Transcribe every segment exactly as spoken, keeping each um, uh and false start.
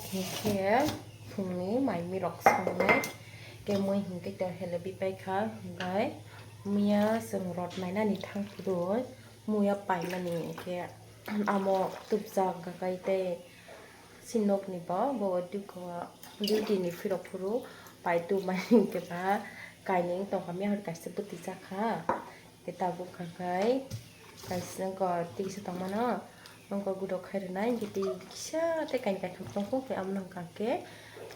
Hinkhe phungni mai mirok songnai. Khe mui hinkhe to helebi paikha, hinkhe muya chwng rot nainani thangphuru muya paimani hinkhe amo tubjak gakai tei sinokni bo bo duty ni phirok phuru pai tubmani hinkhe ba kaining tongkha mihor kaisa bwtwi chakha. Khe tabuk kha khai kaisa wngkha tei kisa tongmano wngkha gudok khai rwnai, hinkhe tei kisa tei kaini kaitham tongkho, khe abono hwnkha khe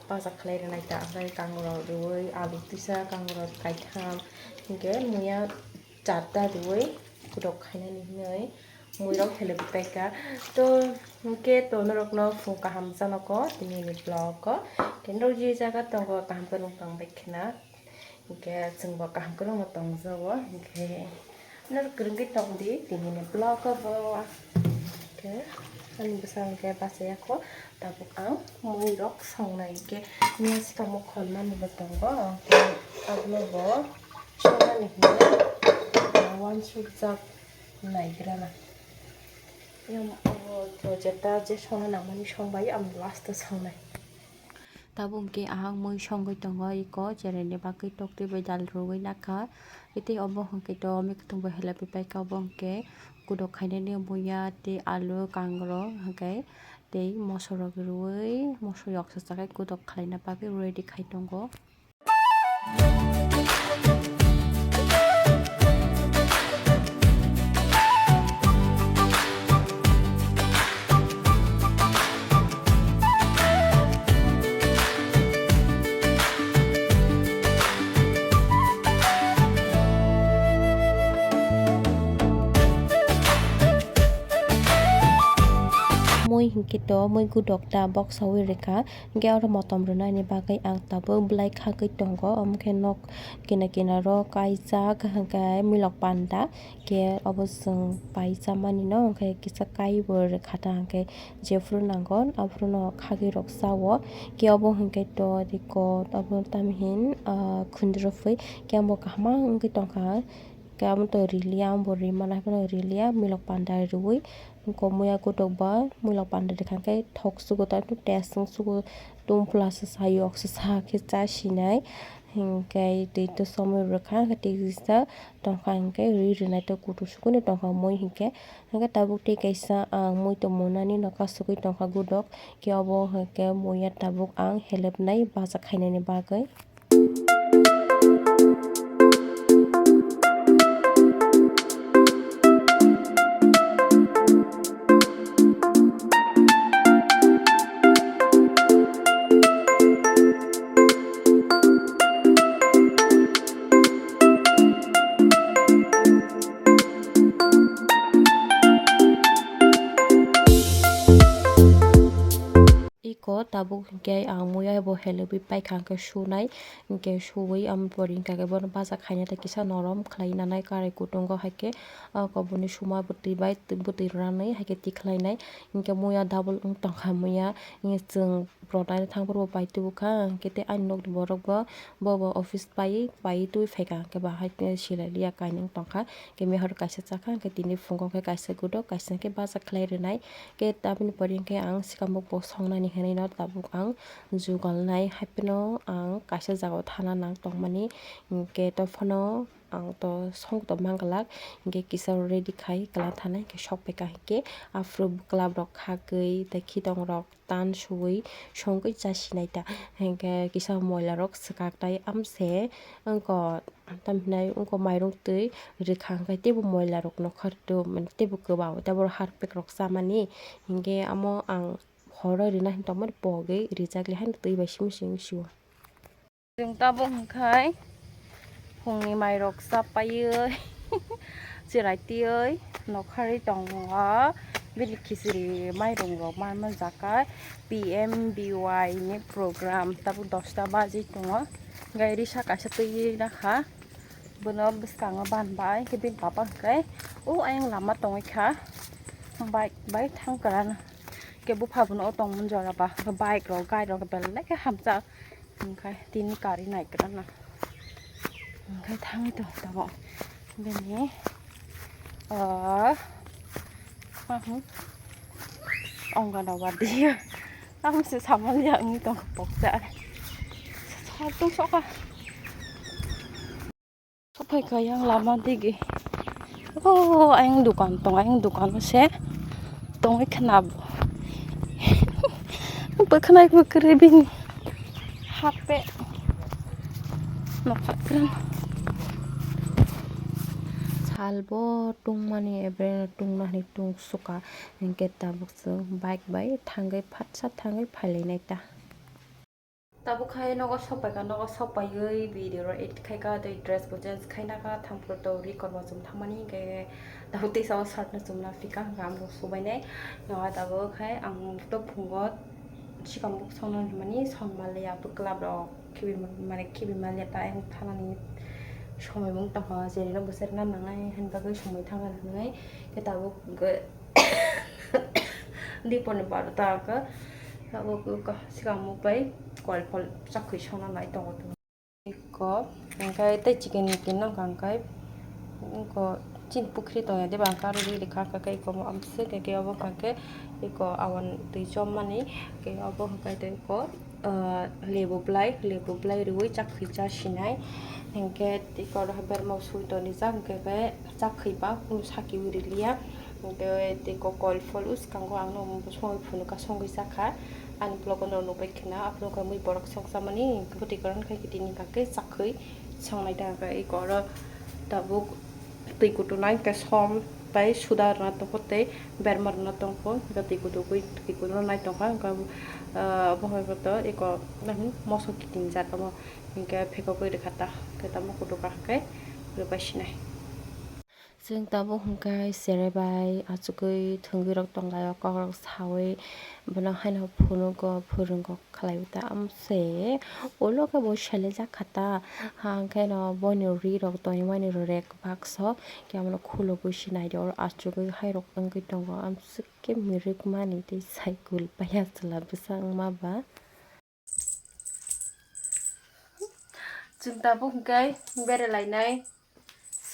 baja khlai rwnai ta, hwnkhe kangrok rwui alu tisa kangrok kaitham, hinkhe muya charta rwui gudok khainani hinwi muirok helep paikha. To hinkhe to norokno phung kaham janoko tinini vlog o, khe norok je jaga tongo kaham khe nung tong bai khna. Hinkhe chwngbo kaham kwrwngno tongjago, hinkhe norok kwrwngwi tongdi tinini vlog o bo. Hinkhe ani bwsa hinkhe bachayakho, tabuk ang muirok songnai hinkhe mia swkangmo kholmani bo tongo, hinkhe abono bo songnani hinwi uansukjak naigrana. Yang o jeta je songna nangmani songbai ang last o songnai. Tabuk hwnkhe ahang mui songwi tongo iko, cheraini bagwi toktwi bai dal rwui nakha. Tei obo hwnkhe to mui kwthwng bai helaipai paikha, obo hwnkhe kudok khainani muya tei alu kangrok hwnkhe tei mosorok rwui moso yoksa chakhai kudok khlaina bagwi ready khai tongo. Mui hinkhe to mui gudok ta boksaui rwkha, hinkhe oro motom rwnani bagwi ang tabuk bwlai khagwi tongo, omo khe nok kina kina ro kaijak hinkhe milok panda. Khe obo chwng pai chamani no, hwnkhe kisa kai bo rwkha ta, hwnkhe jephru nango aphuru no khagwi rok chao. Khe obo hwnkhe to rikot obo tamhin, ah, khundro phui khe omo kaham wngwi tongkha. Khe omo to riliya, omo bo rimani haphano riliya, milok panda rwui. Wngkha muya kotok ba muilok panda rwkha khe thok sugo ta, test wng sugo, tungphla se sa yok se sa khe cha sinai. Hinkhe twi to somoi rwkha khe twi kisa tongkha hinkhe ri rwnai to kutung sukuni tongkha mui hinkhe. Hinkhe tabuk tei kaisa ang mui tongmani no kasugwi tongkha gudok khe obo hinkhe muya tabuk ang helep nai bacha khainani bagwi. Iko tabuk hinkhe ang muya bo helebwi paikha hinkhe sunai, hinkhe suwi amo pore hinkhe bono bacha khaina tei kisa norom khlai nanai karai kutungo, haikhe o koboni suma bwtwi bai bwtwi rwnani haikhe tikhlai nai, hinkhe muya double wng tongkha muya, hinkhe chwng. Prodai thang phuru bo pai tubukha, hinkhe tei ani nokni borok bo, bo bo office pai, pai twi phaikha, hinkhe bahai tei silai liya kaining tongkha, hinkhe mehor kaisa chakha, hinkhe tini phungo khe kaisa gudok, kaisa hinkhe bacha khlai rwnai, hinkhe tamoni pore hinkhe ang swkang bok bo songnani hinwi no tabuk ang jugalnai, haiphano ang kaisa jagao thana nang tongmani, hinkhe to phano ang to song tongma glak, hinkhe kisa ready khai kwlwng thanai, hinkhe sok phaikha, hinkhe aphuru bwkla borok khagwi tei khitong rok. Tan suwi songwi cha sinai ta. Hinkhe kisa moila rok swkak tai amse wngkha, tamhinai wngkha mairung twi rwkha, hinkhe teibo moila rok nokha rwtwi mane teibo kwbao tei borok harpik rok chamani. Hinkhe amo ang horo rwna hinwi tongmani pogwi rijak le haino twi bai simi simi sio. Chwng tabuk hwnkhai phungni mairok chapaiwi, chwrai twiwi nokharwi tongo. Bini khichiri mairungrok manma jakha P M B Y ni program, tabuk dosta baji tongo. Gai risa kaisa twiwi nakha, bono bwskango banbai, khe bini papa hwnkhe o ayang lama tongwi kha, bike bai thang kwrwngkha. Khe bupha bono o tongmani jora ba, bike rok, gari rok belai khe hamjak. Hinkhe tini kari naikrana. Hinkhe thangwi tong tabuk bini, ah, ma hwn, Anganwadi. Tamo se samaliya wngwi tongkha poksa. Sal tungsokha. Sophaikha yang lama digi. Oh, ayang dukan tong, ayang dukan se tongwi khna bo. Bwkhanai kwrwi bini hape nokha kwrwng. Salbo tungmani ebre tungna hwnwi tungsukha, hinkhe tabuk chwng bike bai thangwi phatsa thangwi phailainai ta. Tabuk khai nogo sophaikha, nogo sophaiwi video rok edit khaikha, tei dress bo change khainakha, thangphuru to record bo chum thangmani, hinkhe tabuk teisa o shirt no chumna phika, hinkhe ang bo subainai. Nogo tabuk khai ang to phungo sikam buk songno hwnmani, songmaliya bwklap rok khibi, mane khibi maliya ta, ayang thanani somoi mung tongkha, jerino bwsarino nangnai hwnbagwi somoi thangna nangnai, khe tabuk hwnkhe Dipor ni barota khe abo sikang muk bai kol phol chakhwi songna nai tongo. Eko hwnkhe tei chicken micken no hwnkha hwnkhe eko chini pukhri tongya de ba hwnkhe aro ri rikha hwnkhe eko amswk hwnkhe obo hwnkha khe eko awan twi chommani hwnkhe obo hwnkhe tei eko. Ah, lebu blai, lebu blai riui chakhwi cha sinai. Hinkhe tei oro hai berma sui tonijak, hinkhe khe chakhwi ba kunu sakiui riliya. Hinkhe tei kok kol phol uskango ang no songwi phunukha, songwi chakha. Ani vlog o no nukbai khna, aphuru khe mui borok songchamani, hinkhe bwtwi kwran khai tini hinkhe chakhwi songnai ta hinkhe eko oro tabuk. Twi kutunai hwnkhe som bai suda rwna tongkho tei berma rwna tongkho, hwnkhe twi kutugwi twi kutunai tongkha, hwnkhe, ah, obo hai khe to eko, nahini moso kiting jat omo, hwnkhe phekogwi rwkha ta, hwnkhe tamo kutuka hwnkhe rwbai sinai. Chwng tabuk hwnkhe cherai bai achugwi thwngwi rok tonglaio, kokrok saui bono haino phunugo, phwrwngo. Khlaiwi ta amse ulo khe bo selejak kha ta, hwnkhe no boini ri rok tonimani rek bakso khe abono khulugwi se naidi, oro achugwi hai rok wngwi tongo, amswk khe mirik mani tei cycle paiya chwla bwsa wngma ba. Chwng tabuk hwnkhe bere lainai.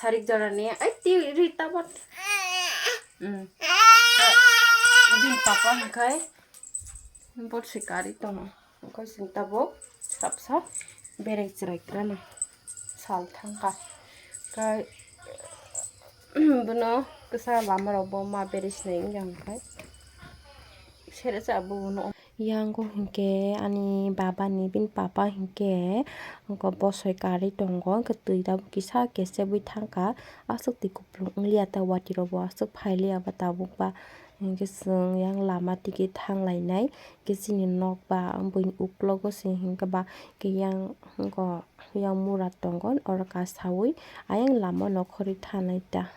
Sarik jorani, ai, ti ri tabot. Mm. Bini papa hwnkhe bot se kari tongo. Hwnkhe chwng tabuk sapsa berai chwrai kwrwna sal thangkha. Kai bono kwsa lama rok bo ma berai sinai wngya hwnkhe. Sere se abo bono. Yango hinkhe ani baba ni bini papa hinkhe wngkha bosoi karwi tongo, wngkha twi tabuk kisa kesebwi thangkha, aswk twi kupulung wngliya ta watwi rok bo aswk phailiya ba tabuk ba, hinkhe chwng yang lama tigi thanglainai, hinkhe chini nok ba buini uklogo se hinkhe ba khe yang wngkha yang mura tongo oro kasawi ayang lama nokhorwi thanai ta.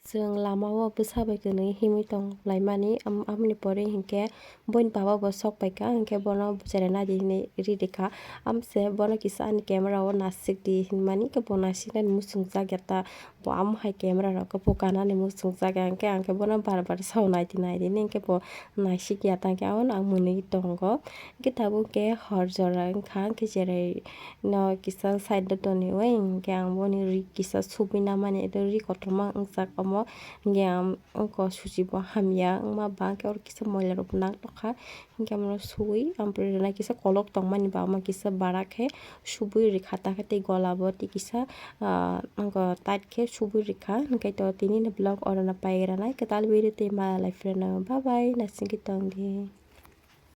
Chwng lama o bwsa bai kwnwi himwi tong laimani, am-, aboni pore hinkhe boini baba bo sok paikha, hinkhe bono cherai naidi hinwi ri rikha. Amse bono kisa ani camera o nasikdi hinmani, hinkhe bo nasiknani muchungjak ya ta, bo amo hai camera rok khe bo kanani muchungjak ya, hinkhe ang khe bono bar bar sao naidi naidi hinwi hinkhe bo naisik ya ta, hinkhe abono ang mwnwi tongo. Hinkhe tabuk khe hor jora wngkha, hinkhe cherai no kisa side o toniwi, hinkhe ang boni ri kisa subui namani, ri kotorma wngjak omo, hinkhe ang oko suchi bo hamya wngma ba, hinkhe oro kisa moila rok bo nang tongkha, hinkhe omo subui, ampore rwnai kisa kolok tongmani ba, omo kisa bara khe subui rikha, ta khe tei gola bo tei kisa, ah, oko tight khe subui rikha, hinkhe to tini ni vlog oro no pai rwnai, kwtal video tei malai phirano, bye bye, naisingkhe tongdi.